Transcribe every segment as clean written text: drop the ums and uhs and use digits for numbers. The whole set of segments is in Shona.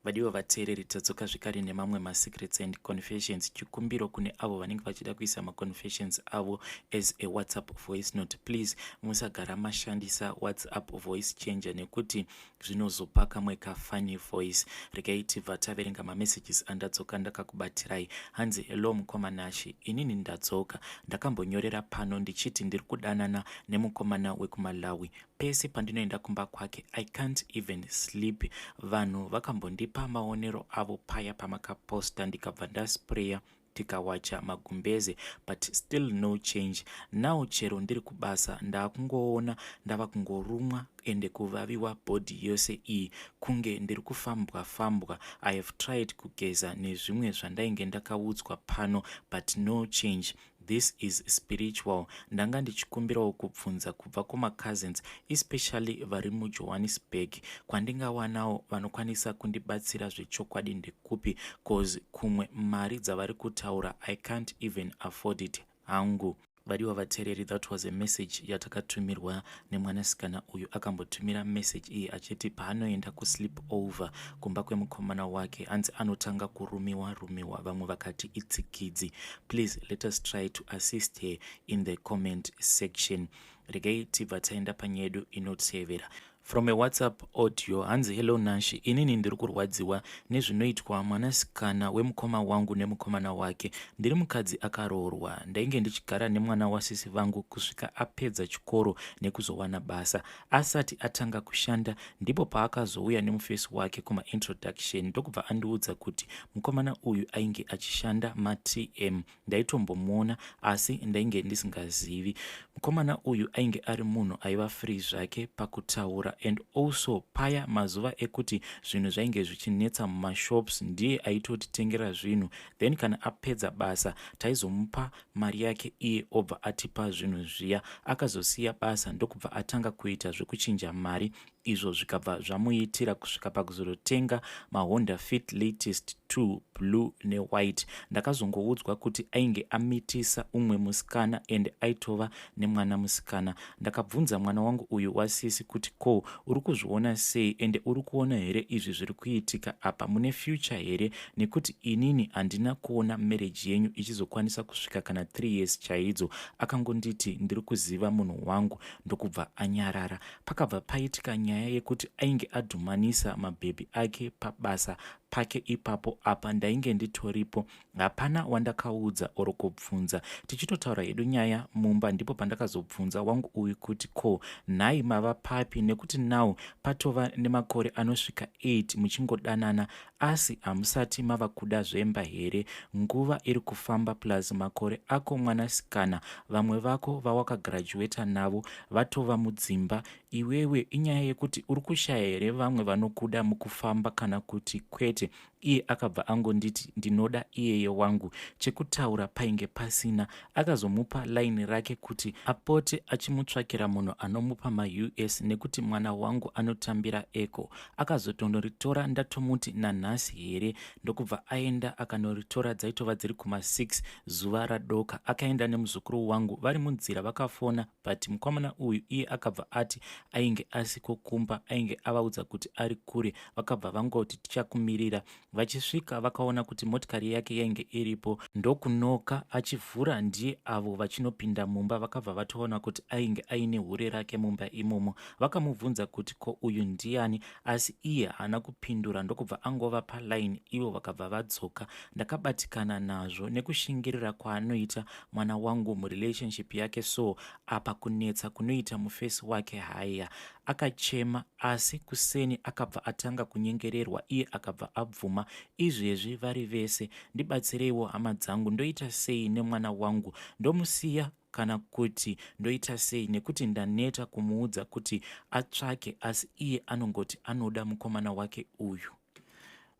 Vadiwa vateereri, tadzoka zvekare nemamwe masecrets and confessions. Chikumbiro kune avo vanenge vachida kuisa maconfessions avo as a WhatsApp voice note, please musagara mashandisa WhatsApp voice changer nekuti zvinozopa kamwe kafunny voice. Regai tibva taverenga mamessages andadzoka ndakakubatirai. Hanzi, "Hello mukoma Nashi, inini ndadzoka. Ndakambonyorera pano ndichiti ndiri kudanana nemukomana wekuMalawi. Pese pandinoenda kumba kwake I can't even sleep. Vanhu vakambondipa maonero avo paya pamakaposta, ndikabva ndaspreya, tikawacha magumbeze, but still no change. Now chero ndiri kubasa ndaakungoona ndava kungorumwa ende kuvaviwa body yose iyi, kunge ndiri kufambwa fambwa. I have tried kugeza nezvimwe zvandainge ndakaudzwa pano, but no change. This is spiritual. Ndanga ndichikumbirawo kubvunza kubva kumacousins, especially vari muJohannesburg, kwandingawanawo vanokwanisa kundibatsira zvechokwadi ndekupi? 'Cause kumwe mari dzavari kutaura, I can't even afford it hangu." Vadiwa vateereri, that was a message yatakatumirwa nemwanasikana uyu. Akambotumira message iyi achiti paanoenda kusleep over kumba kwemukomana wake, hanzi anotanga kurumiwa rumiwa, vamwe vakati itsikidzi. Please let us try to assist her in the comment section. Regai tibva taenda panyedu inotevera. From a WhatsApp audio, hanzi, "Hello Nashi, inini ndiri kurwadziwa nezvinoitwa mwanasikana wemukoma wangu nemukomana wake. Ndiri mukadzi akaroorwa. Ndainge ndichigara nemwana wasisi vangu kusvika apedza chikoro nekuzowana basa. Asati atanga kushanda ndipo paakazouya nemufesi wake kumaintroduction, ndokubva andiudza kuti mukomana uyu ainge achishanda maTM. Ndaitombomuona asi ndainge ndisingazivi. Mukomana uyu ainge ari munhu aiva free zvake pakutaura, and also paya mazuva ekuti zvinhu zvainge zvichinetsa mumashops, ndiye aitotitengera zvinhu. Then kana apedza basa taizomupa mari yake, iye obva atipa zvinhu zviya. Akazosiya basa ndokubva atanga kuita zvekuchinja mari, izvo zvikabva zvamuitira kusvika pakuzototenga maHonda Fit latest 2, blue newhite. Ndakazongoudzwa kuti ainge amitisa umwe musikana and aitova nemwana musikana. Ndakabvunza mwana wangu uyu wasisi kuti ko uri kuzviona sei, ende uri kuona here izvi zviri kuitika apa, mune future here? Nekuti inini handina kuona marriage yenyu ichizokwanisa kusvika kana 3 years chaidzo. Akangonditi ndiri kuziva munhu wangu, ndokubva anyarara. Pakabva paitika nyaya yekuti ainge adhumanisa mabhebhi ake pabasa pake ipapo. Apa ndainge nditoripo, hapana wandakaudza or kubvunza. Tichitotaura hedu nyaya mumba, ndipo pandakazobvunza wangu uyu kuti ko nhai mava papi, nekuti now patova nemakore anosvika 8 muchingodanana, asi hamusati mava kuda zvemba here? Nguva iri kufamba, plus makore ako mwanasikana, vamwe vako vawakagraduata navo vatova mudzimba. Iwewe inyaya yekuti uri kushaya here vamwe vanokuda mukufamba kana kuti kwete? Iye akabva angonditi ndinoda iyeye wangu. Chekutaura painge pasina. Akazomupa laini rake kuti apote achimutsvakira munhu anomupa maUS, nekuti mwana wangu anotambira eko. Akazotondoritora ndatomuti nanhasi here, ndokubva aenda akanoritora. Dzaitova dziri kuma6 zuva radoka. Akaenda nemuzukuru wangu. Vari munzira vakafona, but mukomana uyu iye akabva ati ainge asiko kumba, ainge avaudza kuti ari kure. Vakabva vangoti tichakumirira. Vachisvika vakaona kuti motikari yake yainge iripo, ndokunoka. Achivhura ndiye avo vachinopinda mumba, vakabva vatoona kuti ainge aine hure rake mumba imomo. Vakamubvunza kuti ko uyu ndiani, asi iye haana kupindura, ndokubva angova palaini. Ivo vakabva vadzoka. Ndakabatikana nazvo nekushingirira kwaanoita mwana wangu murelationship yake, so apa kunetsa kunoita mufesi wake. Haya, akachema, asi kuseni akabva atanga kunyengererwa, iye akabva abvuma. Izvezvi vari vese. Ndibatsireiwo hama dzangu, ndoita sei nemwana wangu? Ndomusiya kana kuti ndoita sei? Nekuti ndaneta kumuudza kuti atsvake, asi iye anongoti anoda mukomana wake uyu."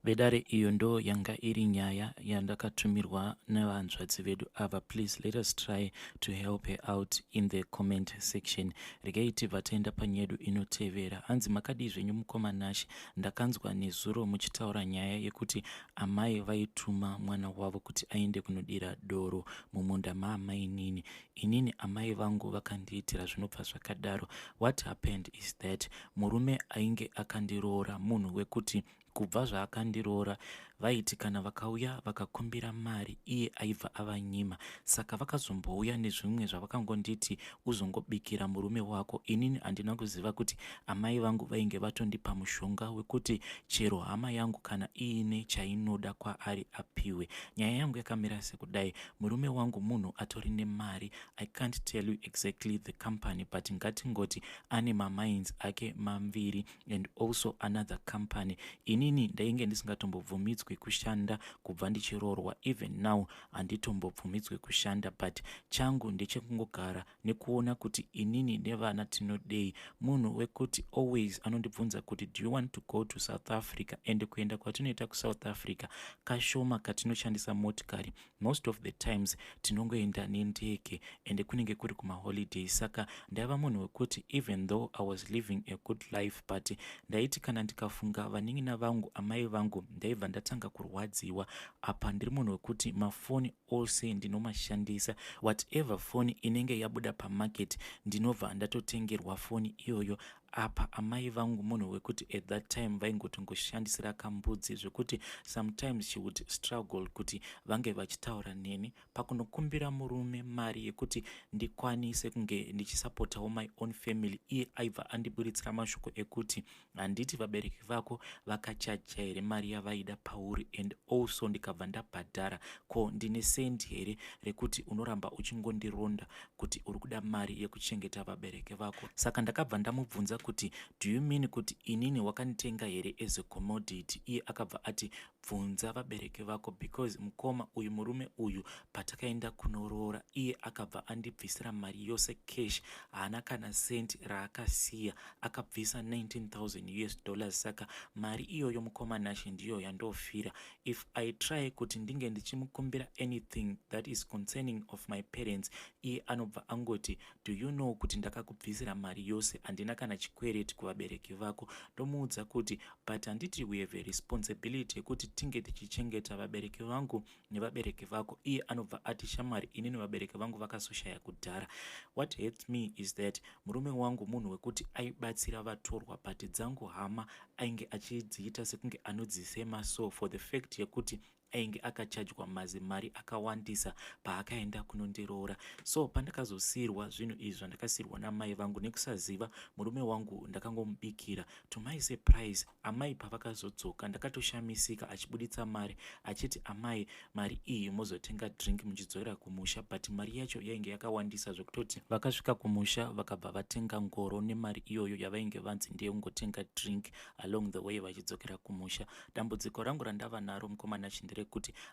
Vedare, iyo ndo yanga iri nyaya yandakatumirwa nevanzvadzi vedu ava. Please let us try to help her out in the comment section. Regai tibva taenda panyedu inotevera. Hanzi, "Makadii zvenyu mukoma Nashi? Ndakanzwa nezuro muchitaura nyaya yekuti amai vaituma mwana wavo kuti aende kunodira doro mumunda maamainini. Inini amai vangu vakandiitira zvinobva zvakadaro. What happened is that murume ainge akandiroora munhu wekuti Kubva zvaakandiroora vaiti kana vakauya vakakumbira mari iye aibva avanyima. Saka vakazombouya nezvimwe zvavakangonditi uzongobikira murume wako. Inini handina kuziva kuti amai vangu vainge vatondipa mushonga wekuti chero hama yangu kana iine chainoda kwaari apiwe. Nyaya yangu yakamira sekudai, murume wangu munhu atori nemari. I can't tell you exactly the company, but ngatingoti ane mamines ake maviri and also another company. Inini ndainge ndisingatombobvumidzwi kushanda kubva ndichiroorwa. Even now handitombobvumidzwi kushanda, but changu ndechekungogara nekuona kuti inini nevana tinodei. Munhu wekuti always anondibvunza kuti, "Do you want to go to South Africa?" And kuenda kwatinoita kuSouth Africa kashoma katinoshandisa motikari. Most of the times tinongoenda nendege and kunenge kuri kumaholiday. Saka ndaiva munhu wekuti even though I was living a good life, but ndaiti kana ndikafunga vanin'ina vangu, amai vangu, ndaibva ndatanga kurwadziwa. Apa ndiri munhu wekuti mafoni ose ndinomashandisa. Whatever foni inenge yabuda pamarket, ndinobva ndatotengerwa foni iyoyo. Apa amai vangu munhu wekuti at that time vaingotongoshandisira kambudzi, zvekuti sometimes she would struggle kuti vange vachitaura neni. Pakunokumbira murume mari yekuti ndikwanise kunge ndichisapotawo my own family, iye aibva andiburitsira mashoko ekuti, "Handiti vabereki vako vakachaja here mari yavaida pauri? And also ndikabva ndabhadhara, ko ndine sendi here rekuti unoramba uchingondironda kuti uri kuda mari yekuchengeta vabereki vako?" Saka ndakabva ndamubvunza kuti, "Do you mean kuti inini wakanditenga here as a commodity?" Iye akabva ati, "Bvunza vabereki vako." Because mukoma uyu, murume uyu, patakaenda kunoroora, iye akabva andibvisira mari yose cash. Haana kana sendi raakasiya. Akabvisa US$19,000. Saka mari iyoyo, mukoma Nashe, ndiyo yandofira. If I try kuti ndinge ndichimukumbira anything that is concerning of my parents, iye anobva angoti, "Do you know kuti ndakakubvisira mari yose? Handina kana chikwereti kuvabereki vako." Ndomuudza kuti, "But handiti we have a responsibility yekuti tinge tichichengeta vabereki vangu nevabereki vako?" Iye anobva ati, "Shamwari, inini vabereki vangu vakazoshaya kudhara." What hurts me is that murume wangu munhu wekuti aibatsira vatorwa, but dzangu hama ainge achidziita sekunge anodzisema. So for the fact yekuti ainge akachajwa mazimari akawandisa paakaenda kunondiroora. So pandakazosiyirwa zvinhu izvi zvandakasiyirwa namai vangu, nekusaziva murume wangu, ndakangomubikira. To my surprise, amai pavakazodzoka, ndakatoshamisika achibuditsa mari achiti, "Amai, mari iyi mozotenga drink muchidzokera kumusha." But mari yacho yainge yakawandisa zvekutoti vakasvika kumusha vakabva vatenga ngoro nemari iyoyo yavainge vanzi ndeyekungotenga drink along the way vachidzokera kumusha. Dambudziko rangu randava naro, mukoma Nashe, nderekuti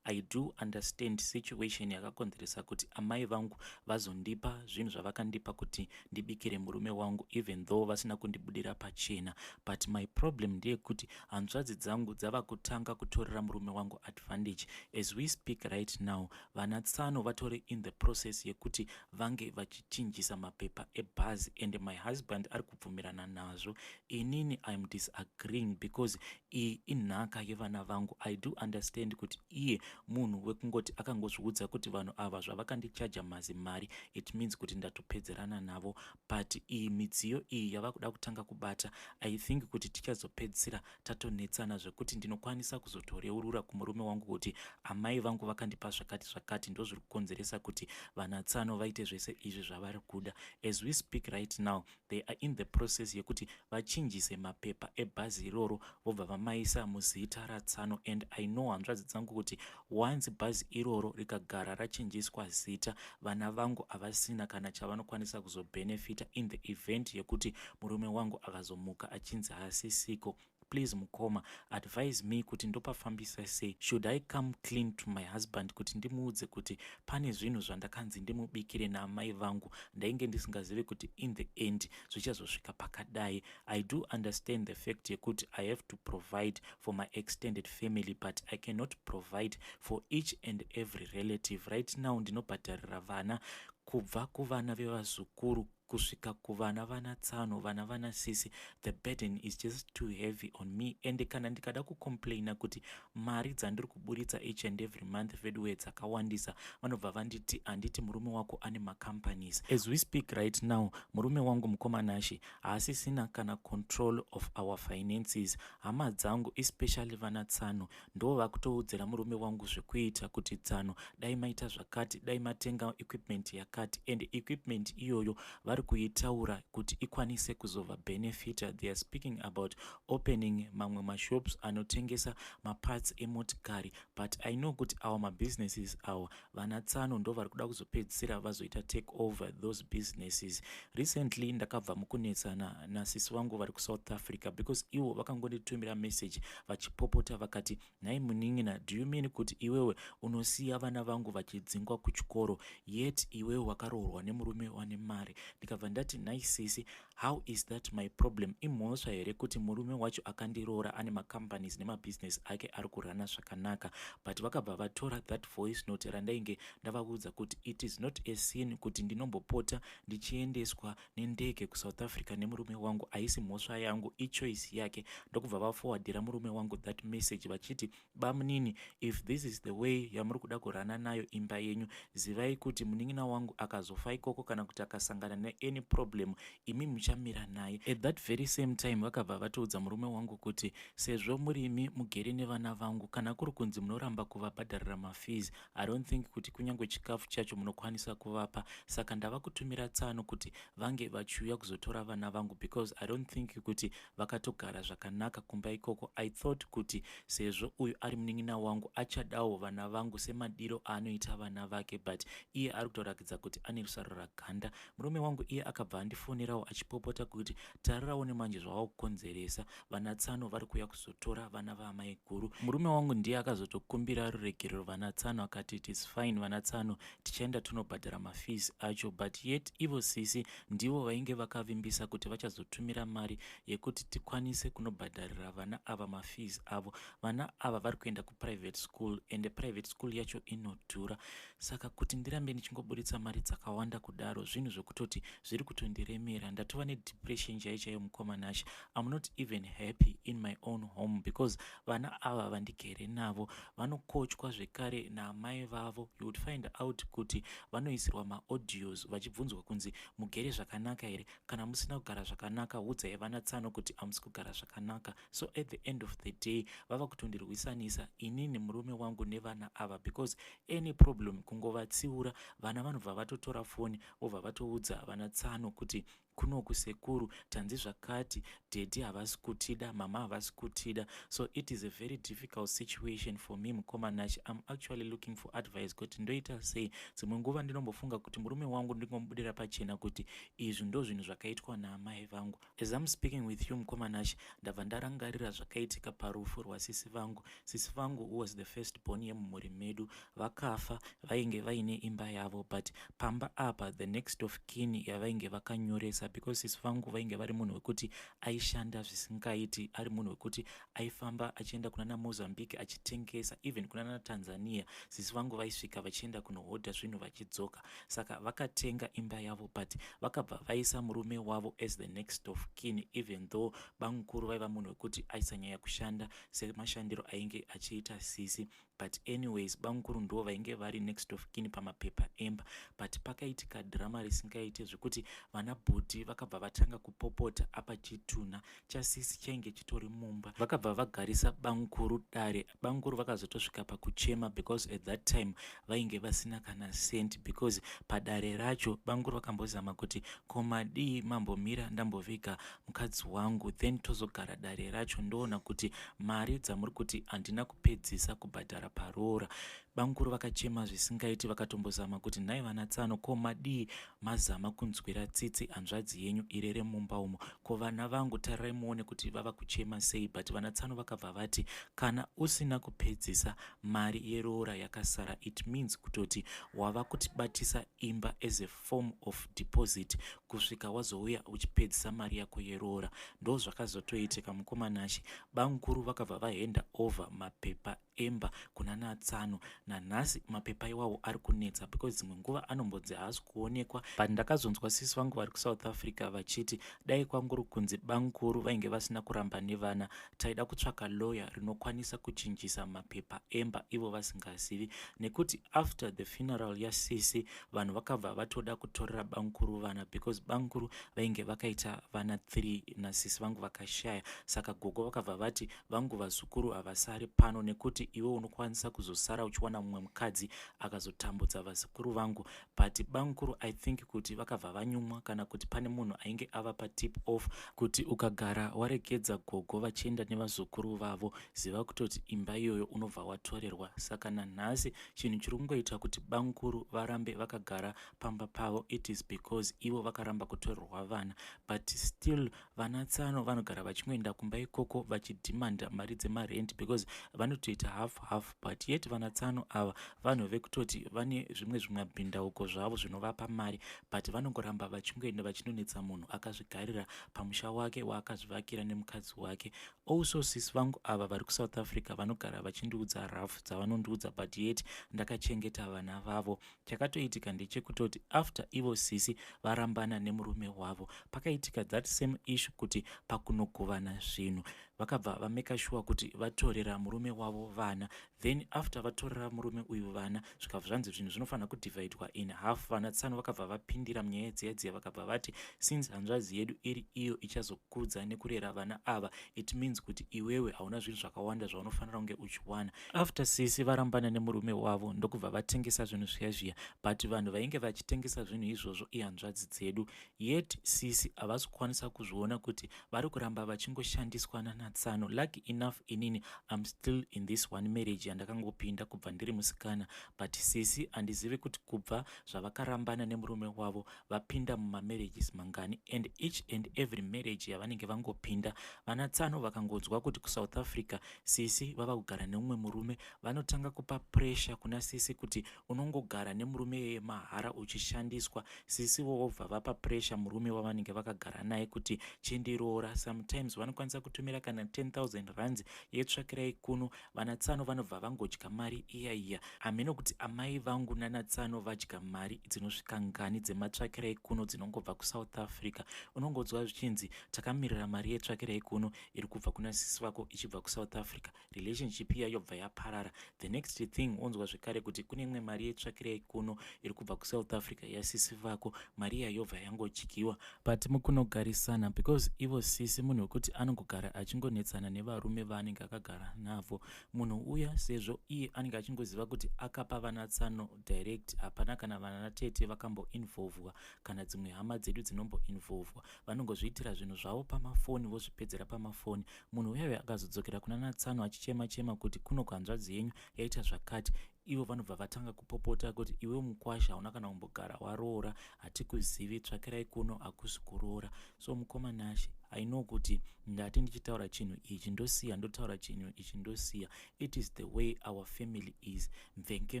I do understand situation yakakonzeresa kuti amai vangu vazondipa zvinhu zvavakandipa kuti ndibikire murume wangu, even though vasina kundibudira pachena. But my problem ndeyekuti hanzvadzi dzangu dzava kutanga kutorera murume wangu advantage. As we speak right now, vana tsano vatori in the process yekuti vange vachichinjisa mapepa ebhazi, and my husband ari kubvumirana nazvo. Inini I am disagreeing because iyi inhaka yevana vangu. I do understand kuti iye munhu wekungoti akangozviudza kuti vanhu ava zvavakandichaja mazimari, it means kuti ndatopedzerana navo. But iyi midziyo iyi yava kuda kutanga kubata, I think kuti tichazopedzisira tatonetsana, zvekuti ndinokwanisa kuzotoreurura kumurume wangu kuti amai vangu vakandipa zvakati zvakati, ndo zviri kukonzeresa kuti vanatsano vaite zvese izvi zvavari kuda. As we speak right now, they are in the process yekuti vachinjise mapepa ebhazi iroro, vobva vamaisa muzita ratsano. And I know hanzvadzi dzangu kuti once bhazi iroro rikagara rachinjiswa zita, vana vangu havasina kana chavanokwanisa kuzobhenefita in the event yekuti murume wangu akazomuka achinzi haasisiko. Please mukoma, advise me kuti ndopafambisa sei. Should I come clean to my husband kuti ndimuudze kuti pane zvinhu zvandakanzi ndimubikire naamai vangu, ndainge ndisingazivi kuti in the end zvichazosvika pakadai? I do understand the fact yekuti I have to provide for my extended family, but I cannot provide for each and every relative. Right now ndinobhadharira vana, kubva kuvana vevazukuru. Kusvika kuvana vana tsano, vana vana sisi, the burden is just too heavy on me. And kana ndikada kucomplaina kuti mari dzandiri kuburitsa each and every month, veduwe, dzakawandisa, vanobva vanditi, "Handiti murume wako ane macompanies?" As we speak right now, murume wangu, mukoma Nashe, haasisina kana control of our finances. Hama dzangu, especially vana tsano, ndo vakutoudzira murume wangu zvekuita, kuti, "Tsano, dai maita zvakati, dai matenga equipment yakati." And equipment iyoyo vari kuitaura kuti ikwanise kuzova benefita. They are speaking about opening mamwe mashops anotengesa maparts emotikari, but I know kuti awa mabusinesses awa, vana tsano ndo vari kuda kuzopedzisira vazoita take over those businesses. Recently ndakabva mukunetsana nasisi vangu vari kuSouth Africa because ivo vakangonditumira message vachipopota, vakati, "Nhai munin'ina, do you mean kuti iwewe unosiya vana vangu vachidzingwa kuchikoro, yet iwewe wakaroorwa nemurume wane mari?" Ndikabva ndati, "Nhai sisi, how is that my problem? Imhosva here kuti murume wacho akandiroora ane macompanies nemabusiness ake ari kurana zvakanaka?" But vakabva vatora that voice note randainge ndavaudza kuti it is not a sin kuti ndinombopota ndichiendeswa nendege kuSouth Africa nemurume wangu. Haisi mhosva yangu, ichoice yake. Ndokubva vaforwardira murume wangu that message vachiti, "Bamunini, if this is the way yamuri kuda kurana nayo imba yenyu, zivai kuti munin'ina wangu akazofa ikoko kana kuti akasangana neany problem, imi muchamira naye." At that very same time vakabva vatoudza murume wangu kuti, "Sezvo murimi mugere nevana vangu, kana kuri kunzi munoramba kuvabhadharira mafees, I don't think kuti kunyange chikafu chacho munokwanisa kuvapa. Saka ndava kutumira tsano kuti vange vachiuya kuzotora vana vangu because I don't think kuti vakatogara zvakanaka kumba ikoko. I thought kuti sezvo uyu ari munin'ina wangu, achadawo vana vangu semadiro aanoita vana vake, but iye ari kutorakidza kuti ane rusarura ganda." Murume wangu iye akabva andifonerawo achipopota kuti, "Tarirawo nemanje zvavakukonzeresa, vana tsano vari kuuya kuzotora vana vaamai guru." Murume wangu ndiye akazotokumbira ruregerero vana tsano, akati, "It is fine, vana tsano, tichaenda tonobhadhara mafees acho." But yet ivo sisi ndivo vainge vakavimbisa kuti vachazotumira mari yekuti tikwanise kunobhadharira vana ava mafees avo. Vana ava vari kuenda kuprivate school, and private school yacho inodhura. Saka kuti ndirambe ndichingoburitsa mari dzakawanda kudaro, zvinhu zvekutoti zviri kutondiremera. Ndatova nedepression chaiyo chaiyo, mukoma Nashe. I'm not even happy in my own home because vana ava vandigere navo vanokochwa zvekare naamai vavo. You would find out kuti vanoisirwa maaudios vachibvunzwa kunzi, "Mugere zvakanaka here? Kana musina kugara zvakanaka, udzai vana tsano kuti hamusi kugara zvakanaka." So at the end of the day vava kutondirwisanisa inini, murume wangu nevana ava, because any problem, kungovatsiura, vana vanobva vatotora foni, vobva vatoudza vana tsano kuti, "Kunoku sekuru tanzi zvakati, daddy havasi kutida, mama havasi kutida." So it is a very difficult situation for me, mukoma Nashe. I'm actually looking for advice kuti ndoita sei. Dzimwe nguva ndinombofunga kuti murume wangu ndingomubudira pachena kuti izvi ndo zvinhu zvakaitwa naamai vangu. As I'm speaking with you, mukoma Nashe, ndabva ndarangarira zvakaitika parufu rwasisi vangu. Sisi vangu, who was the first born yemumhuri medu, vakafa vainge vaine imba yavo, but pamba apa the next of kin yavainge vakanyoresa, because sisi vangu vainge vari munhu wekuti aishanda zvisingaiti, ari munhu wekuti aifamba achienda kuna naMozambique achitengesa, even kuna naTanzania. Sisi vangu vaisvika vachienda kunohodha zvinhu vachidzoka. Saka vakatenga imba yavo, but vakabva vaisa murume wavo as the next of kin, even though bamukuru vaiva munhu wekuti aisanyanya kushanda semashandiro ainge achiita sisi. But anyways, bamukuru ndo vainge vari next of kin pamapepa emba. But pakaitika dhirama risingaiti zvekuti vana bhudhi vakabva vatanga kupopota. Apa chitunha chasisi chainge chitori mumba. Vakabva vagarisa bamukuru dare. Bamukuru vakazotosvika pakuchema because at that time vainge vasina kana cent, because padare racho bamukuru vakambozama kuti, "Komadii mambomira ndamboviga mukadzi wangu, then tozogara dare racho, ndoona kuti mari dzamuri kuti handina kupedzisa kubhadhara paroora?" Bamukuru vakachema zvisingaiti. Vakatombozama kuti, "Nhai vana tsano, ko madii mazama kunzwira tsitsi hanzvadzi yenyu irere mumba umo? Ko vana vangu, tarirai muone kuti vava kuchema sei." But vana tsano vakabva vati, "Kana usina kupedzisa mari yeroora yakasara, it means kutoti wava kutibatisa imba as a form of deposit kusvika wazouya uchipedzisa mari yako yeroora." Ndo zvakazotoitika, mukoma Nashe. Bamukuru vakabva vahenda over mapepa. emba kuna natsano. Nanhasi mapepa iwawo ari kunetsa because dzimwe nguva anombonzi haasi kuonekwa, but ndakazonzwa sisi vangu vari kuSouth Africa vachiti dai kwanguri kunzi bamukuru vainge vasina kuramba nevana, taida kutsvaka lawyer rinokwanisa kuchinjisa mapepa emba ivo vasingazivi, nekuti after the funeral yasisi vanhu vakabva vatoda kutorera bamukuru vana because bamukuru vainge vakaita vana 3 nasisi vangu vakashaya. Saka gogo vakabva vati vangu vazukuru havasari pano nekuti iwe unokwanisa kuzosara uchiwana mumwe mukadzi akazotambudza vazukuru vangu. But bamukuru, I think kuti vakabva vanyumwa kana kuti pane munhu ainge avapa tip off kuti ukagara waregedza gogo vachienda nevazukuru vavo, ziva kutoti imba iyoyo unobva watorerwa. Saka nanhasi chinhu chiri kungoita kuti bamukuru varambe vakagara pamba pavo, it is because ivo vakaramba kutorerwa vana. But still vana tsano vanogara vachingoenda kumba ikoko vachidhimanda mari dzemarent because vanotoita half half. But yet vana tsano ava vanhu vekutoti vane zvimwe zvimabhindauko zvavo zvinovapa mari, but vanongoramba vachingoenda vachinonetsa munhu akazvigarira pamusha wake waakazvivakira nemukadzi wake. Also sisi vangu ava vari kuSouth Africa vanogara vachindiudza rough dzavanondiudza, but yet ndakachengeta vana vavo. Chakatoitika ndechekutoti after ivo sisi varambana nemurume wavo, pakaitika that same issue kuti pakunogovana zvinhu vakabva vameka sure kuti vatorera murume wavo vana. Then after vatorera murume uyu vana, zvikabva zvanzi zvinhu zvinofanira kudhivhaidwa in half. Vana tsano vakabva vapindira munyaya dziya dziya, vakabva vati since hanzvadzi yedu iri iyo ichazokudza nekurera vana ava, it means kuti iwewe hauna zvinhu zvakawanda zvaunofanira kunge uchiwana. After sisi varambana nemurume wavo, ndokubva vatengesa zvinhu zviya zviya, but vanhu vainge vachitengesa zvinhu izvozvo ihanzvadzi dzedu. Yet sisi havasi kukwanisa kuzviona kuti vari kuramba vachingoshandiswa nanatsano. Lucky enough, inini am still in this one marriage yandakangopinda kubva ndiri musikana, but sisi handizivi kuti kubva zvavakarambana nemurume wavo vapinda mumamarriages mangani. And each and every marriage yavanenge vangopinda, vanatsano vakangonzwa kuti kuSouth Africa sisi vava kugara nemumwe murume, vanotanga kupa pressure kuna sisi kuti unongogara nemurume yeye mahara uchishandiswa. Sisi vobva vapa pressure murume wavanenge vakagara naye kuti chindiroora. Sometimes vanokwanisa kutumira kana 10,000 rands yetsvakirai kuno. Vanatsano vanobva vangodya mari iya iya. Hameno kuti amai vangu nanatsano vadya mari dzinosvika ngani dzematsvakirai kuno dzinongobva kuSouth Africa. Unongonzwa zvichinzi takamirira mari yetsvakirai kuno iri kubva kuna sisi vako ichibva kuSouth Africa. Relationship iya yobva yaparara. The next thing, wonzwa zvekare kuti kune imwe mari yetsvakirai kuno iri kubva kuSouth Africa yasisi vako. Mari iya yobva yangodyiwa. But mukunogarisana, because ivo sisi munhu wekuti anongogara achingonetsana nevarume vaanenge akagara navo, munhu uya sezvo iye anenge achingoziva kuti akapa vanatsano direct, hapana kana vana tete vakamboinvolvwa kana dzimwe hama dzedu dzinomboinvolvwa. Vanongozviitira zvinhu zvavo pamafoni, vozvipedzera pamafoni. Munhu uyauya akazodzokera kuna natsano achichema chema kuti kuno kuhanzvadzi yenyu yaita zvakati, ivo vanobva vatanga kupopota kuti iwe mukwasha hauna kana kumbogara waroora, hatikuzivi, tsvakirai kuno hakusi kuroora. So mukoma Nashe, I know kuti ndati ndichitaura chinhu ichi ndosiya, ndotaura chinhu ichi ndosiya. It is the way our family is, mvenge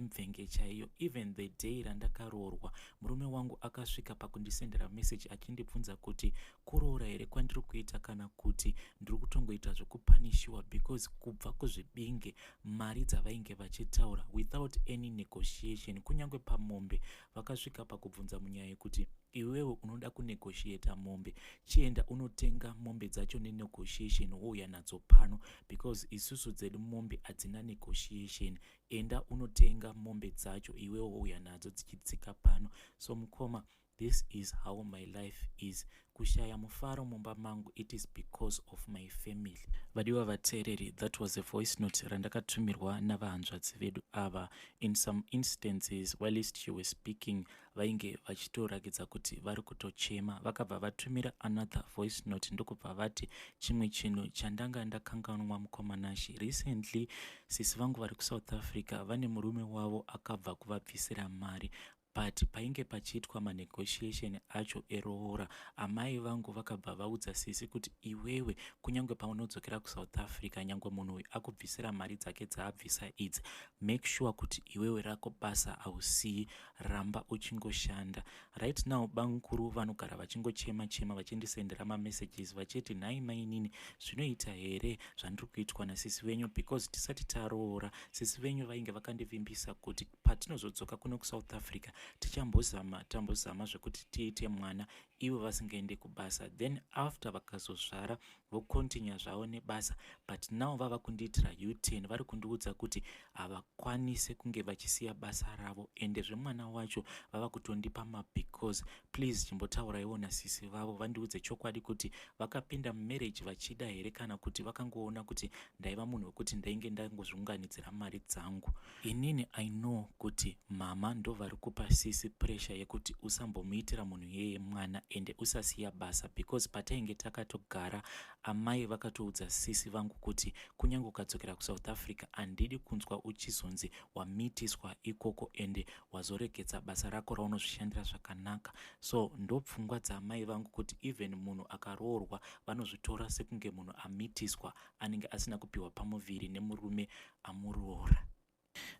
mvenge chaiyo. Even the day randakaroorwa, murume wangu akasvika pakundisendera message achindibvunza kuti kuroora here kwandiri kuita kana kuti ndiri kutongoita zvekupanishiwa, because kubva kuzvibinge mari dzavainge vachitaura without any negotiation, kunyange pamombe vakasvika pakubvunza munyaya yekuti iwewe unoda kunegotiata mombe, chienda unotenga mombe dzacho nenegotiation wouya nadzo pano, because isusu dzedu mombe hadzina negotiation. Enda unotenga mombe dzacho iwewe wouya nadzo dzichitsika pano. So mukoma, this is how my life is. Kushaya mufaro mumba mangu, it is because of my family. Vadiwa vateereri, that was a voice note randakatumirwa navahanzvadzi vedu ava. In some instances, whilst you were speaking, vainge vachitorakidza kuti vari kutochema. Vakabva vatumira another voice note, ndokubva vati chimwe chinhu chandanga ndakanganwa, mukoma Nashe, recently sisi vangu vari kuSouth Africa vane murume wavo akabva kuvabvisira mari. But But painge pachiitwa manegotiation acho eroora, amai vangu vakabva vaudza sisi kuti iwewe kunyange paunodzokera kuSouth Africa, nyange munhu uyu akubvisira mari dzake dzaabvisa idzi, make sure kuti iwewe rako basa hausiyi, ramba uchingoshanda. Right now bamukuru vanogara vachingochema chema, vachindisendera mamessages vachiti, "Nhai mainini, zvinoita here zvandiri kuitwa nasisi venyu? Because tisati taroora, sisi venyu vainge vakandivimbisa kuti patinozodzoka kuno kuSouth Africa tichambozama, tambozama zvekuti tiite mwana ivo vasingaende kubasa. Then after vakazozvara vocontinue zvavo nebasa. But now vava kundiitira U10, vari kundiudza kuti havakwanisi kunge vachisiya basa ravo, ende zvemwana wacho vava kutondipa mabecause. Please chimbotauraiwo nasisi vavo vandiudze chokwadi kuti vakapinda mumarriage vachida here, kana kuti vakangoona kuti ndaiva munhu wekuti ndainge ndangozviunganidzira mari dzangu. Inini I know kuti mama ndo vari kupa sisi pressure yekuti usambomuitira munhu iyeye mwana, ende usasiya basa, because patainge takatogara, amai vakatoudza sisi vangu kuti kunyange ukadzokera kuSouth Africa, handidi kunzwa uchizonzi wamitiswa ikoko ende wazoregedza basa rako raunozvishandira zvakanaka." So ndopfungwa dzaamai vangu, kuti even munhu akaroorwa vanozvitora sekunge munhu amitiswa, anenge asina kupiwa pamuviri nemurume amuroora.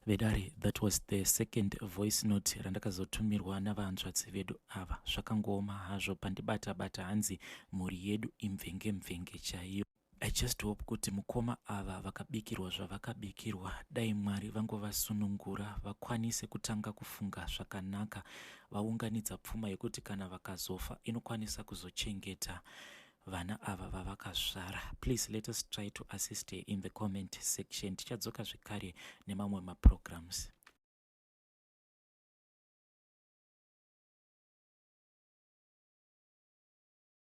Vedare, that was the second voice note randakazotumirwa navahanzvadzi vedu ava. Zvakangooma hazvo, pandibata bata, hanzi mhuri yedu imvenge mvenge chaiyo. I just hope kuti mukoma ava vakabikirwa zvavakabikirwa, dai Mwari vangovasunungura, vakwanise kutanga kufunga zvakanaka, vaunganidza pfuma yekuti kana vakazofa inokwanisa kuzochengeta vana ava vavakazvara. Please let us try to assist in the comment section. Tichadzoka zvekare nemamwe maprograms.